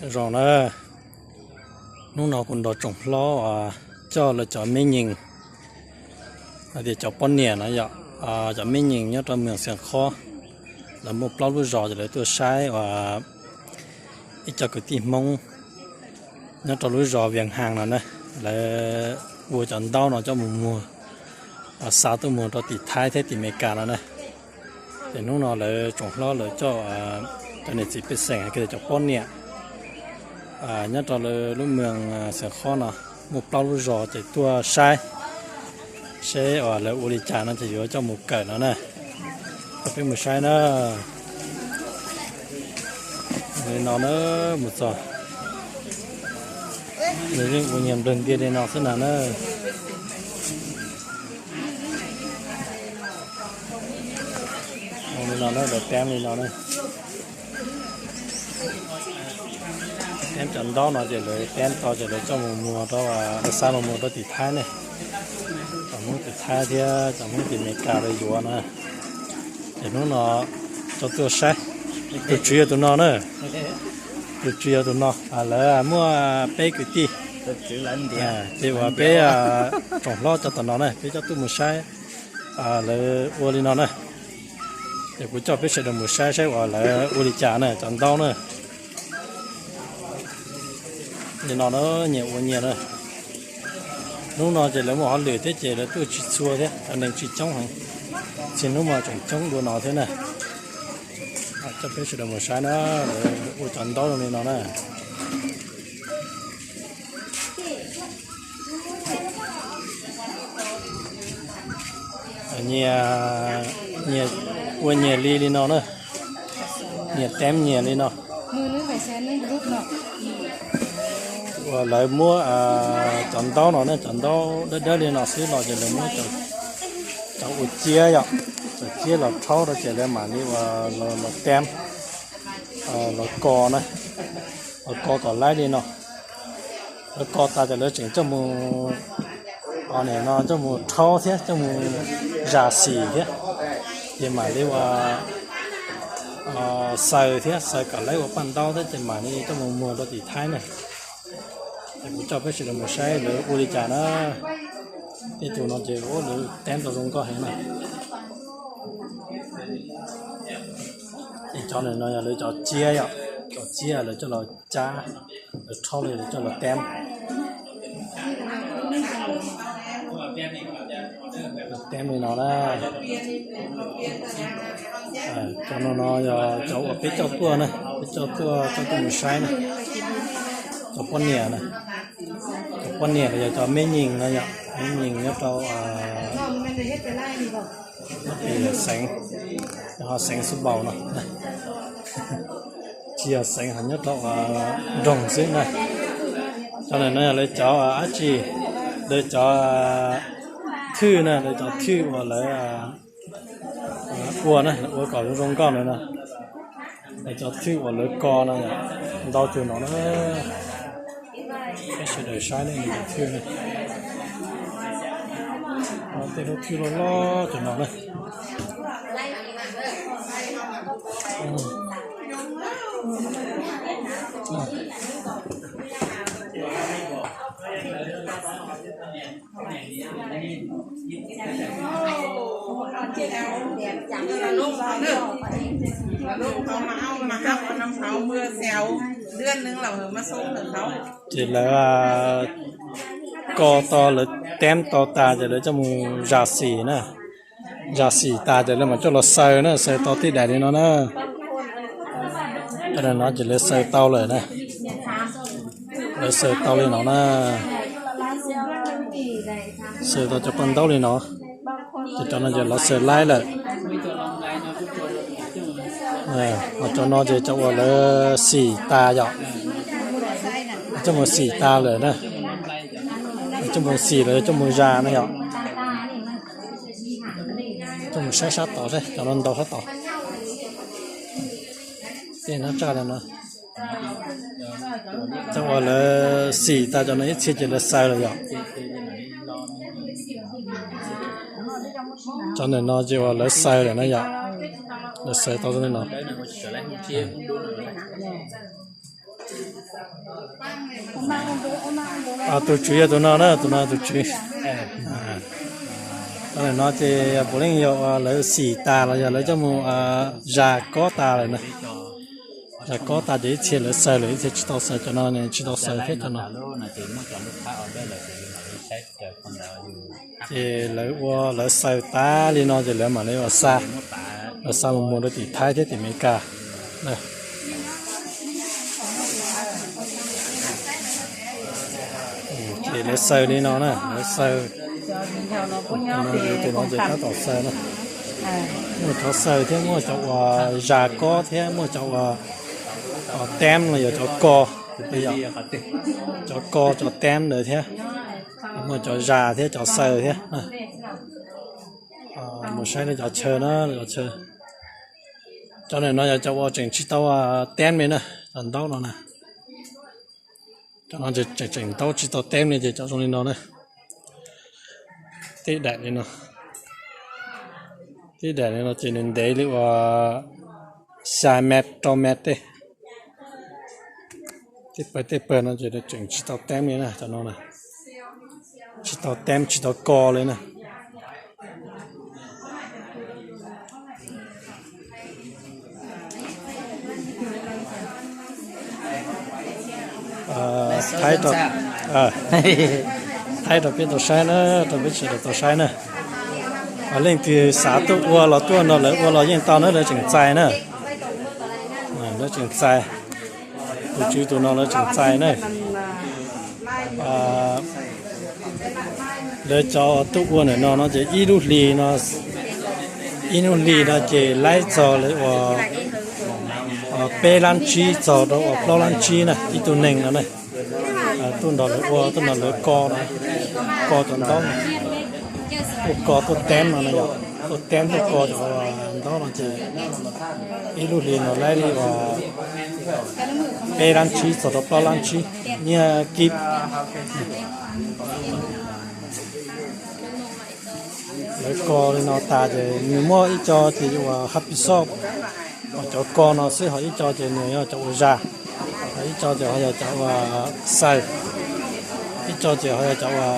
Zoo na, hnub no kuv nrog tsoom hlob coj lawv cov me nyees, hais tias cov poj niam no yom, cov me nyees nyob rau Moos Xeev Khob, lawv muaj plaub lub zos ces lawv tuaj saib uas ib co kwv tij Hmoob nyob rau lub zos Vias Haas no na, lawv ua cov ntaub no coj mus muag, xa tuaj muag rau tim Thaib thiab tim Amelikas no na. Ces hnub no lawv tsoom hlob lawv coj cov niam txiv pej xeem hais tias cov poj niam nyob rau lawv lub moos Xeev Khob no muaj plaub lub zos ces tuaj saib seb uas lawv ua li cas no ces yuav coj mus kawm no na. Coj peb mus saib na. Li no na, mus txog nws yeej ua nyias nplawg ntiag li no xwb na na. Li no na, lawv teeb li no na. Teeb cov ntaub no ces lawv teeb tau ces lawv coj mus muag rau, lawv xa mus muag rau tim Thaib ne. Cov Hmoob tim Thaib thiab cov Hmoob tim Amelikas lawv yuav na. Ces hnub no coj tuaj saib, tus tswv yog tus no na. Tus tswv yog tus no, lawv muaj peb kwv tij. Ces uas peb tsoom hlob cov tom no na, peb coj tuaj mus saib lawv ua li no na. Ces kuv coj peb sawv daws mus saib saib uas lawv ua li cas na, cov ntaub na. Li no na, nyias ua nyias na. Hnub no ces lawv muaj hauj lwm thiab ces lawv tuaj tsis txhua thiab, cov neeg tsis coob heev. Txhia hnub mas tseem coob dua no thiab na. Coj peb sawv daws mus saib na, lawv ua cov ntaub zoo li no na. Nyias, nyias ua nyias li li no na, nyias teeb nyias li no. Uas lawv muab cov ntaub no ne, cov ntaub dawb dawb li no xwb los ces lawv muab cov ua ciab yom, cov ciab los rhaub rau ces lawv mam li uas los teeb, los ko na, los ko kom laib li no. Lawv ko tas ces lawv tseem coj mus, o nim no coj mus rhaub thiab coj mus zas xim thiab, ces mam li uas xaws thiab, xaws kom laib ua paj ntaub thiab ces mam li coj mus muag rau tim Thaib na. Ces kuv coj peb sawv daws mus saib lawv ua li cas na. Ib tug no ces ua lawv teeb tau zoo nkauj heev na. Ces cov no yog lawv cov ciab yom, cov ciab lawv coj los cab, lawv rhaub li lawv coj los teeb. Teeb li no na. Cov no no yog cov uas peb coj tuaj na, peb coj tuaj, coj tuaj mus saib na. Cov poj niam na, cov poj niam los yog cov me nyees no yom, me nyees nyob rau xeev, ho xeev Xub Npaus no, tsis yog xeev, ho nyob rau nroog xwb na. Cov no no yog lawv cov dab tsi, lawv cov thwj na, lawv cov thwj uas lawv ua na, ua kom zoo zoo nkauj na no. Lawv cov thwj uas lawv ko no, ntau tus no na. Peb sawv daws saib ne, nws cov thwj ne, tej lub thwj loj loj tus no na. Ces lawv ko tau, lawv teeb tau tas ces lawv coj mus zas xim na. Zas xim tas ces lawv mam coj los xaws na, xaws tau tib daim li no na. Cov no ces lawv xaws tau lawm na. Lawv xaws tau li no na. Xaws tau cov paj ntaub li no. Ces cov no ces lawv xaws laib lawm. Ho cov no ces cov uas lawv xim tas yom. Coj mus xim tas lawm na. Coj mus xim lawm coj mus zas na yom. Coj mus saib sab tod seb cov no ntau sab tod. Tej no tsaj no, cov uas lawv xim tas cov no ib txhia ces lawv xaws lawm yom. Cov ntawm no ces uas lawv xaws lawm na yom. Lawv xaws tau li no. Tus tswv yog tus no na, tus no tus tswv. Tus no ces puav leej yog lawv xim tas los yog lawv coj mus zas kob tas lawm na. Zas kob tas ces ib txhia lawv xaws lawm, ib txhia tsis tau xaws, cov no tsis tau xaws thiab cov no. Ces lawv ua lawv xaws tas li no ces lawv mam li ua xa, lawv xa mus mus rau tim Thaib thiab tim Amelikas. Ces lawv xaws li no na, lawv xaws. Tus no ces tab tom xaws na. Muaj cov xaws thiab muaj cov uas zas kob thiab muaj cov uas teeb no yog cov ko, cov ko cov teeb ntawd thiab. Muaj cov zas thiab cov xaws thiab. Mus saib lawv cov chaw na, lawv cov chaw. Cov ntawm no yog cov uas tseem tsis tau teeb li na, cov ntaub no na. Cov no tseem tseem ntaub tsis tau teeb li ces cov zoo li no na. Tib daim li no, tib daim li no ces nws ntev li uas xya met rau met tej. Tej pawg tej pawg no ces tseem tsis tau teeb li na, cov no na. Tsis tau teeb tsis tau ko li na. Thaib rau peb tau saib na, rau peb tsis tau saib na. Leej twg xav tuaj ua los tuaj nrog lawv ua los yeej tau na, lawv tseem txais na. Lawv tseem txais. Tus tswv tus no lawv tseem txais na. Lawv cov tuaj ua ntawm no no ces ib lub hlis no, ib lub hlis no ces laib txog lawv uas peb lab tsib txog rau uas plaub lab tsib na, ib tug neeg no na. Tuaj nrog lawv ua, tuaj nrog lawv ko no, ko cov ntaub no, tuaj ko tuaj teeb no na yom, tuaj teeb tuaj ko cov ntaub no ces ib lub hlis no laib li uas peb lab tsib txog rau plaub lab tsib nyiaj kib. Lawv ko li no tas ces nws muaj ib co ces yuav ua hab pis xoj, cov ko no xwb, ho ib co ces nws yog cov ua zas, ho ib co ces ho yog cov ua xaws, ib co ces ho yog cov ua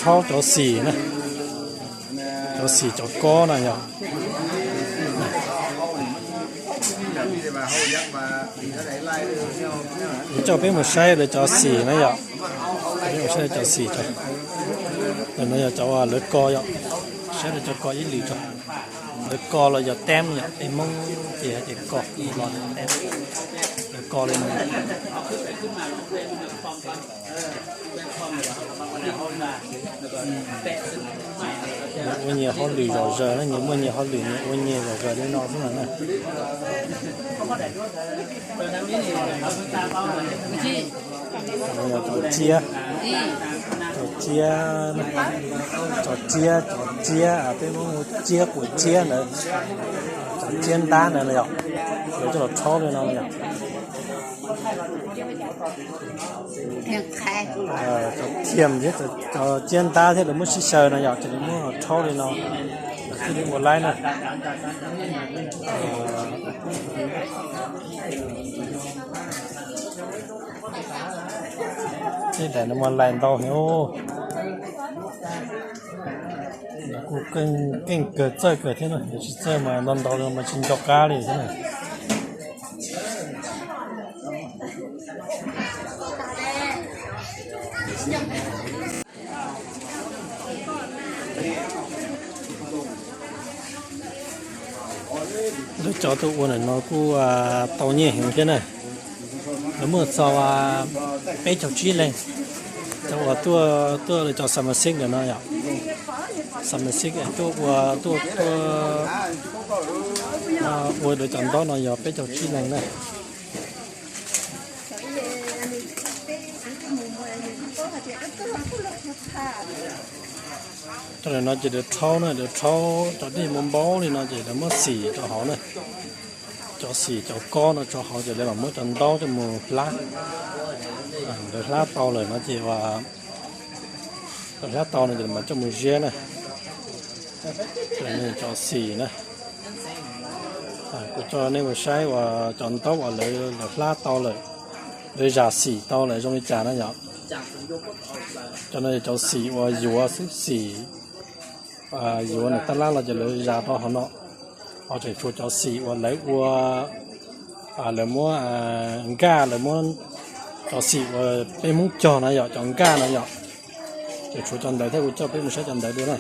rhaub cov xim na, cov xim cov kob na yom. Coj peb mus saib lawv cov xim na yom, peb mus saib cov xim, no yog cov lawv ko yom, saib lawv cov ko ib lwm tso. Lawv ko los yog teeb yom, peb Hmoob ces hais tias ko, lawv ko li no. Nyias ua nyias hauj lwm zom zaws na, nyias muaj nyias hauj lwm nyias ua nyias zom zaws li no xwb na. Cov ciab, cov ciab, cov ciab, cov ciab, peb Hmoob hu ciab quav ciab ntawd, cov ciab ntab ntawd na yom, lawv coj los rhaub li no na yom. Cov thiam thiab cov ciab ntab thiab lawv muab sib xyaw no yom, ces lawv muab rhaub li no, thiaj li ua laib na. Tej daim no mas lais ntau heev. Kuj keej kawg txawj kawg thiab na, yog tsis txawj mas ntau ntau mas tsis nco qab li thiab na. Lawv cov tuaj ua ntawm no kuj tau nyiaj heev thiab na. Lawv muaj txog peb caug tsib leeg, cov uas tuaj tuaj lawv cov xa ma xib ntawm no yom, xa ma xib tuaj ua tuaj tuaj ua lawv cov ntaub no yog peb caug tsib leeg na. Cov ntawm no ces lawv rhaub na, lawv rhaub cov dej npau npau li no ces lawv muab xim rau hauv na. Cov xim cov kob no rau hauv ces lawv mam muab cov ntaub coj mus hlab. Lawv hlab tau lawm no ces lawv hlab tau no ces lawv mam coj mus ziab na. Cov xim na. Kuv tso nej mus saib uas cov ntaub uas lawv, lawv hlab tau lawm, lawv zam xim tau lawm zoo li cas na yom. Cov no yog cov xim uas yuav xwb, xim yuav nws tab lab los ces lawv zam rau hauv no. Ho tseem tshuav cov xim uas lawv ua, lawv muab nkaj, lawv muab cov xim uas peb Hmoob cog na yom, cov nkaj na yom. Tseem tshuav cov ntawd thiab, kuv coj peb mus saib cov ntawd dua na.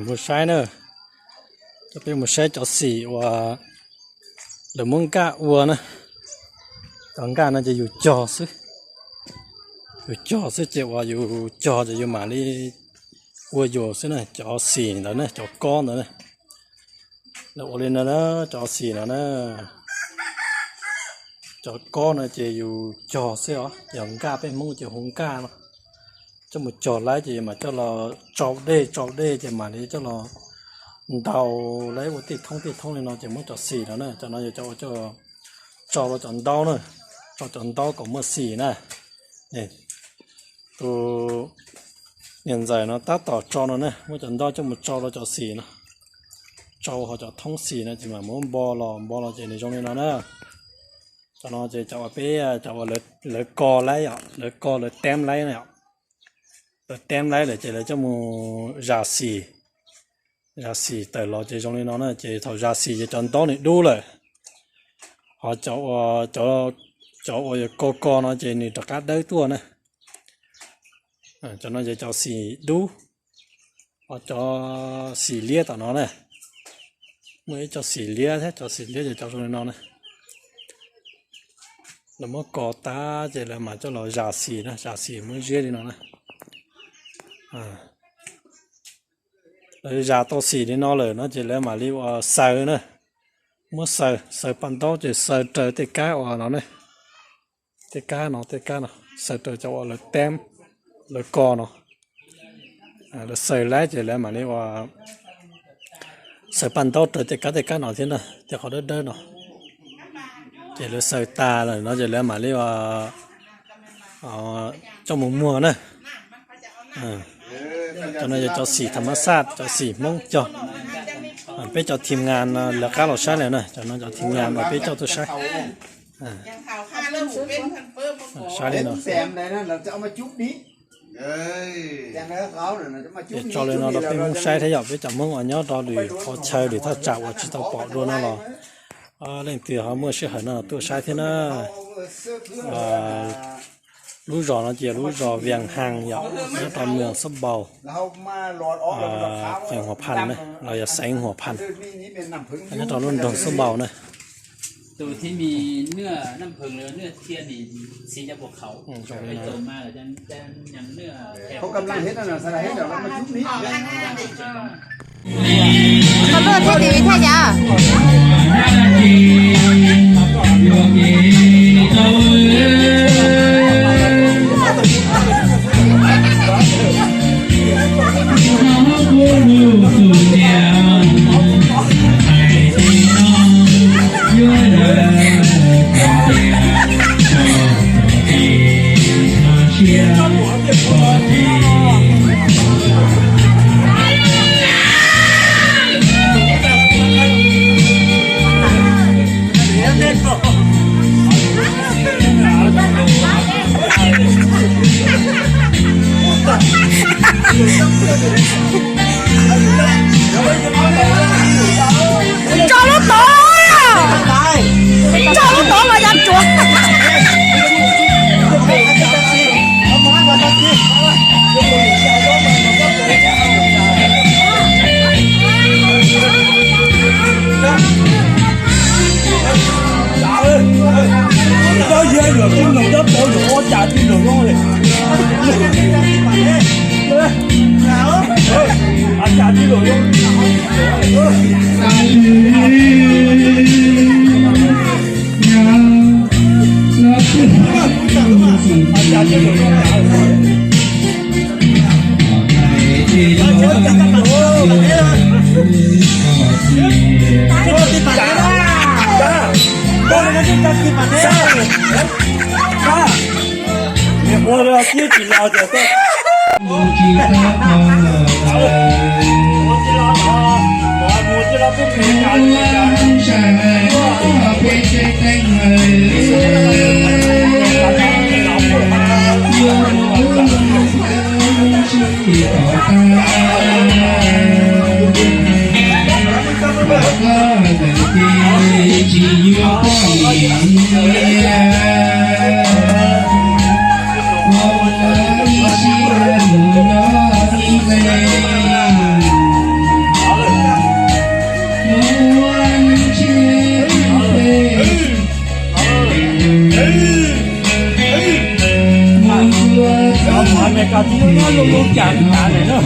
Mus saib na, coj peb mus saib cov xim uas lawv muab nkaj ua na. Cov nkaj no ces yus cog xwb, yus cog xwb ces uas yus cog ces yus mam li ua yus xwb na. Cov xim ntawd na, cov kob ntawd na, lawv ua li no na, cov xim no na. Cov kob no ces yus cog xwb os, yog nkaj, peb Hmoob ces hu nkaj no. Coj mus cog laib ces mam coj los tsau dej, tsau dej ces mam li coj los ntaus laib ua tej thoob tej thoob li no ces muab cov xim no na. Cov no yog cov uas coj tsau rau cov ntaub na, tsau cov ntaub kom muaj xim na. Tus niam ntxawm no tab tom tsau no na, muab cov ntaub coj mus tsau rau cov xim no, tsau hauv cov thoob xim no ces mam muab npo los, npo los ces nws zoo li no na. Cov no ces cov uas peb, cov uas lawv ko laib yom, lawv ko lawv teeb laib na yom. Lawv teeb laib lawm ces lawv coj mus zam xim, zam xim tawm los ces zoo li no na. Ces thaum zam xim ces cov ntaub nws dub lawm, ho cov uas yog ko ko no ces nws rov qab dawb tuaj na. Cov no ces cov xim dub, ho cov xim liab tom no na, muaj ib co xim liab thiab, cov xim liab ces cov zoo li no na. Lawv muab ko tag ces lawv mam coj los zam xim na, zam xim muab ziab li no na. Lawv zam tau xim li no lawm no ces lawv mam li ua xaws na, muab xaws, xaws paj ntaub ces xaws raws tej kab uas no ne, tej kab no, tej kab no, xaws raws cov uas lawv teeb, lawv ko no. Lawv xaws laib ces lawv mam li ua xaws paj ntaub raws tej kab, tej kab no thiab na, tej qhov dawb dawb no. Ces lawv xaws tas lawm no ces lawv mam li ua coj mus muag na. Cov no yog cov xim tham mas xaj, cov xim Hmoob cog. Peb cov thim ngas lawv qab los saib lawm na, cov no cov thim ngas mas peb coj tuaj saib. Saib li no. Ces tso li no rau peb Hmoob saib thiab yom, peb cov Hmoob uas nyob rau lwm qhov chaw lwm thaj tsam uas tsis tau pom dua no los leej twg ho muaj sij hawm no tuaj saib thiab na. Lub zos no ces lub zos Vias Has yom, nyob rau moos Xab Npaus, xeev Huas Phas na, los yog xeev Huas Phas, nyob rau lub nroog Xab Npaus na. Koj luaj thiab ti vim thiaj yam. Tso lub tod, tso lub tod los yam tsuav. Tsis tau qhov lawm, ua ntshai peb tsev teeb lawm, yuav mus ua lub thaum tsis tau tag. Koj ntawm ces tsis yuav koj niam, ua ib siab mus nyob ib leeg, mus ua ntshe ib leeg, mus ua txoj kev no.